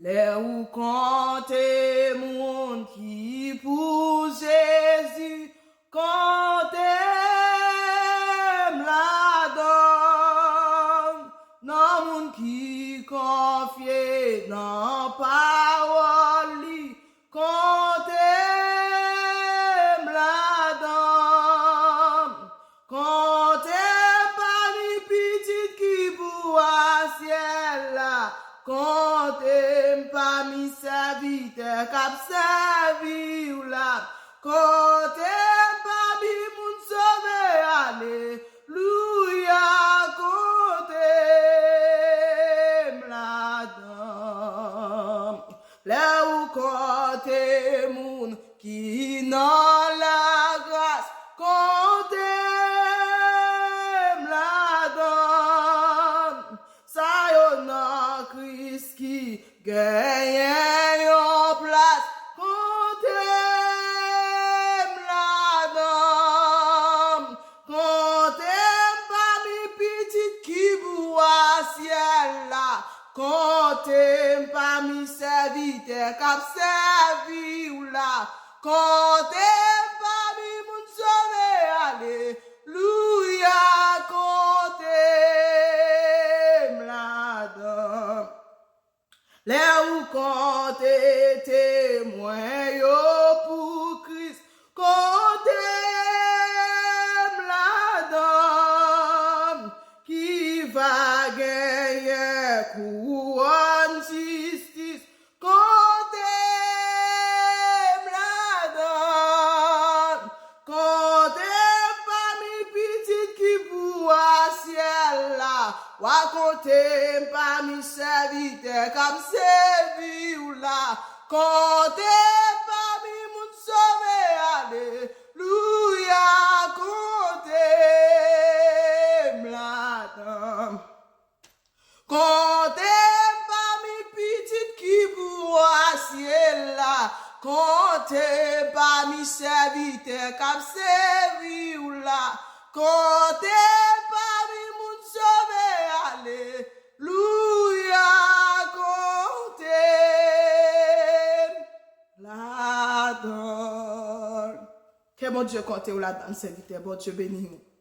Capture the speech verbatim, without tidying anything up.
Lè ou konte moun ki pou Jezi, konte m ladan. Nan moun ki konfye nan pawòl li, konte m ladan. Konte m pami pitit ki pou a syèl la. Konte m pami sèvitè k ap sèvi w la. Konte m pami moun sove, alelouya, konte m ladan. Lè ou konte moun ki nan lagras, konte m ladan. Sa yo nan Kris ki genyen yon plas, konte m ladan. Konte m pami pitit ki pou a syèl la. Konte m pami sèvitè k ap sèvi w la. Konte m pami moun sove, alelouya, konte m ladan. Lè ou konte temwen yo pou Kris, konte m ladan. Ki va genyen kouwòn jistis, konte m ladan. Konte m pami pitit ki pou a syèl la. W a konte m pami sèvitè k ap sèvi w la. Konte m pami moun sove, alelouya, konte m ladan. Konte m pami pitit ki pou a syèl la. Konte m pami sèvitè k ap sèvi w la. Konte m pami moun sove, alelouya, konte m ladan. Ke Bondye konte w ladan, sèvitè. Bondye beni w.